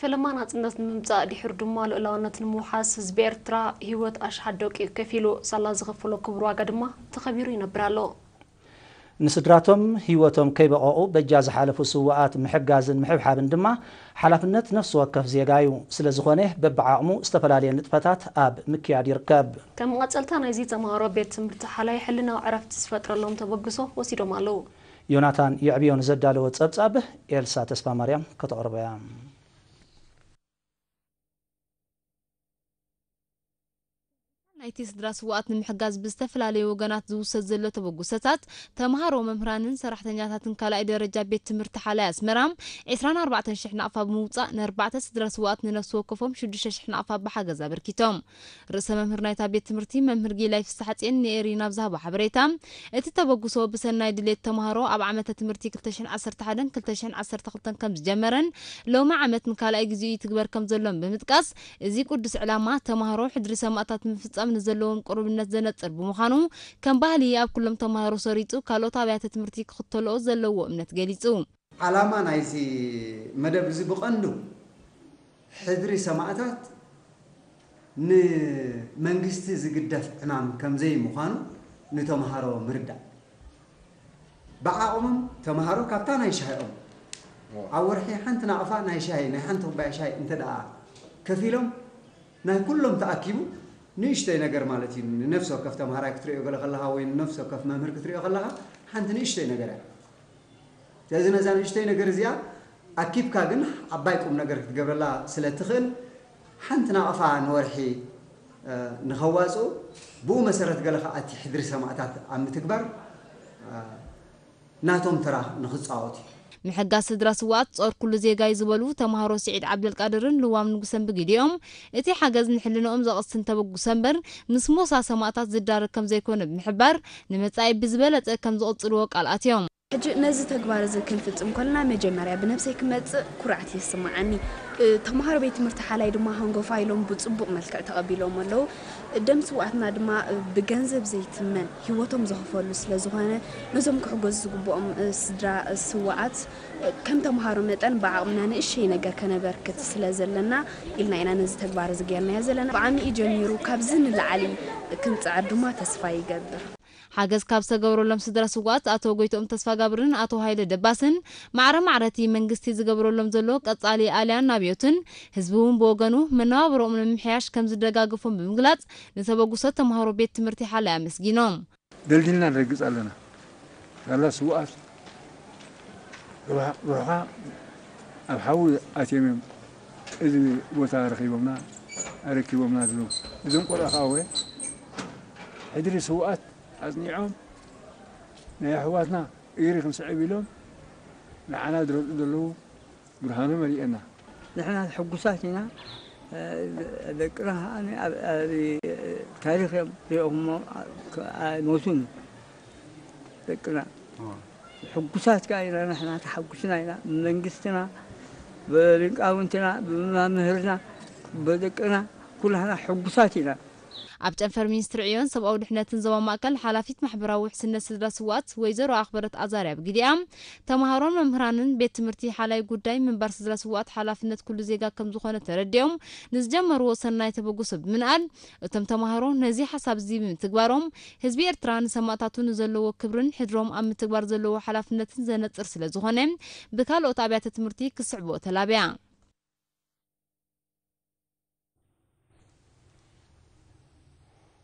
ፈለማ ናጽነት ንምምጻእ ድሕሪ ድማ ልኡላውነት ንምውሓስ ህዝቢ ኤርትራ ህይወት ኣሽሓት ደቂኡ ከፊሉ ሳላ ዝኸፈሎ ክቡር ዋጋ ድማ ተኸቢሩ ይነብር ኣሎ። ንስድራቶም ህይወቶም ከይበቐቑ በጃ ዝሓለፉ ስውኣት ምሕጋዝን ምሕብሓብን ድማ ሓላፍነት ነፍሲ ወከፍ ዜጋ እዩ። ስለ ዝኾነ በብዓቕሙ ዝተፈላለየ ንጥፈታት ኣብ ምክያድ ይርከብ። ከም መቐጸልታ ናይዚ ተምሃሮ ቤት ትምህርቲ ሓላይ ሕልናዊ ዕረፍቲ ዝፈጥረሎም ተበግሶ ወሲዶም ኣለዉ። ዮናታን የዕብዮ ንዘዳለወ ጸብጻብ ኤልሳ ተስፋማርያም ከተቕርቦ እያ። ናይቲ ስድራ ስውኣት ንምሕጋዝ ብዝተፈላለዩ ወገናት ዝውሰድ ዘሎ ተበጉሰታት ተምሃሮ፣ መምህራንን ሰራሕተኛታትን ካልኣይ ደረጃ ቤት ትምህርቲ ሓላይ ኣስመራ ዕስራን ኣርባዕተን ሽሕ ናቕፋ ብምውፃእ ንኣርባዕተ ስድራ ስውኣት ንነፍሲ ወከፎም ሽዱሽተ ሽሕ ናቕፋ ብሓገዝ ኣበርኪቶም። ርእሰ መምህር ናይታ ቤት ትምህርቲ መምህር ጊላይ ፍስሓጽዮን ንኤሪ ናብ ዝሃቦ ሓበሬታ፣ እቲ ተበግሶ ብሰናይ ድሌት ተምሃሮ ኣብ ዓመተ ትምህርቲ ክልተ ሽሕን ዓሰርተ ሓደን ክልተ ሽሕን ዓሰርተ ክልተን ከም ዝጀመረን ሎሚ ዓመት ንካልኣይ ግዜኡ ይትግበር ከም ዘሎን ብምጥቃስ፣ እዚ ቅዱስ ዕላማ ተምሃሮ ሕድሪ ሰማእታት ንምፍጻም ንዘለዎም ቅሩብነት ዘነጽር ብምዃኑ፣ ከም ባህሊ ኣብ ኩሎም ተምሃሮ ሰሪጹ ካልኦት ኣብያተ ትምህርቲ ክኽተልኦ ዘለዎ እምነት ገሊጹ። ዓላማ ናይዚ መደብ እዚ ብቐንዱ ሕድሪ ሰማእታት ንመንግስቲ ዝግደፍ ዕማም ከም ዘይምዃኑ ንተምሃሮ ምርዳእ። ብዓቕሞም ተምሃሮ ካብታ ናይ ሻሂኦም ኣብ ወርሒ ሓንቲ ናቕፋ ናይ ሻሂ ናይ ሓንቲ ኩባያ ሻሂ እንተ ደኣ ከፊሎም ናይ ኩሎም ተኣኪቡ ንእሽተይ ነገር ማለት እዩ። ንነፍሲ ወከፍ ተምሃራይ ክትሪኦ ገለ ከለኻ ወይ ንነፍሲ ወከፍ መምህር ክትሪኦ ከለኻ ሓንቲ ንእሽተይ ነገር እያ። ስለዚ ነዛ ንእሽተይ ነገር እዚኣ ኣኪብካ ግን ዓባይ ቁም ነገር ክትገብረላ ስለ ትኽእል ሓንቲ ናቕፋ ንወርሒ ንኸዋፅኡ ብኡ መሰረት ገለ ከዓ እቲ ሕድሪ ሰማእታት ኣብ ምትግባር ናቶም ተራ ንኽፃወቱ እዩ። ምሕጋዝ ስድራ ስውኣት ጾር ኩሉ ዜጋ እዩ ዝበሉ ተምሃሮ ስዒድ ዓብደልቃድርን ልዋም ንጉሰን ብግዲኦም፣ እቲ ሓገዝ ንሕልንኦም ዘቐስን ተበጉሰ እምበር ምስ ሞሳ ሰማእታት ዝዳረግ ከም ዘይኮነ ብምሕባር፣ ንመጻኢ ብዝበለጸ ከም ዝቕጽልዎ ቃል ኣትዮም። ሕጂ ነዚ ተግባር እዚ ክንፍጽም ከለና መጀመርያ ብነብሰይ ክመጽእ ኩርዓት ይስምዓኒ። ተምሃሮ ቤት ትምህርቲ ሓላይ ድማ ሃንጎፋ ኢሎም ብጽቡቕ መልክዕ ተቐቢሎሞ ኣለዉ። ደም ስውኣትና ድማ ብገንዘብ ዘይትመን ሂወቶም ዘኽፈሉ ስለ ዝኾነ ነዞም ክሕጎዙ ዝግብኦም ስድራ ስውኣት ከም ተምሃሮ መጠን ብዓቕምና ንእሽተይ ነገር ከነበርክት ስለ ዘለና ኢልና ኢና ነዚ ተግባር እዚ ጌርናዮ ዘለና። ብዓሚኡ ጀሚሩ ካብዚ ንላዕሊ ክንጽዕር ድማ ተስፋ ይገብር። ሓገዝ ካብ ዝተገበረሎም ስድራ ስውኣት ኣቶ ጎይትኦም ተስፋጋብርን ኣቶ ሃይለ ደባስን ማዕረ ማዕረ እቲ መንግስቲ ዝገብረሎም ዘሎ ቀጻሊ ኣልያን ናብዮትን ህዝቢ እውን ብወገኑ መነባብሮኦም ንምምሕያሽ ከም ዝደጋገፎም ብምግላጽ ንተበጉሶ ተምሃሮ ቤት ትምህርቲ ሓላይ ኣመስጊኖም። ደልዲልና ንረግጽ ኣለና። ሳላ ስውኣት ሩሓ ኣብ ሓዊ ኣትዮም እዮም እዚ ቦታ ኣረኪቦምና ኣረኪቦምና ዘለዉ። እዞም ቆልዑ ከዓ ወ ሕድሪ ስውኣት ኣፅኒዖም ናይ ኣሕዋትና እግሪ ክንስዕብ ኢሎም ንዓና ዝረግፁ ዘለዉ ብርሃኖም ኣርእየና። ንሕና ሕጉሳት ኢና። ደቅና ከዓ ኣብ ታሪክ እዮም ሪኦሞ ኣይሞቱን ደቅና። ሕጉሳት ከዓ ኢና ንሕና ተሓጉስና ኢና ብመንግስትና ብሊቃውንትና ብመምህርና ብደቅና ኩላህና ሕጉሳት ኢና። ኣብ ጨንፈር ሚኒስትሪ ዕዮን ሰብኣዊ ድሕነትን ዞባ ማእከል ሓላፊት ማሕበራዊ ውሕስነት ስድራ ስውኣት ወይዘሮ ኣኽበረት ኣዛርያ ብግዲኣ፣ ተምሃሮን መምህራንን ቤት ትምህርቲ ሓላይ ጉዳይ ምንባር ስድራ ስውኣት ሓላፍነት ኩሉ ዜጋ ከም ዝኾነ ተረዲኦም ንዝጀመርዎ ሰናይ ተበግሶ ብምንኣድ፣ እቶም ተምሃሮ ነዚ ሓሳብ እዚ ብምትግባሮም ህዝቢ ኤርትራ ንሰማእታቱ ንዘለዎ ክብርን ሕድሮም ኣብ ምትግባር ዘለዎ ሓላፍነትን ዘነጽር ስለ ዝኾነ ብካልኦት ኣብያተ ትምህርቲ ክስዕብኦ ተላብያ።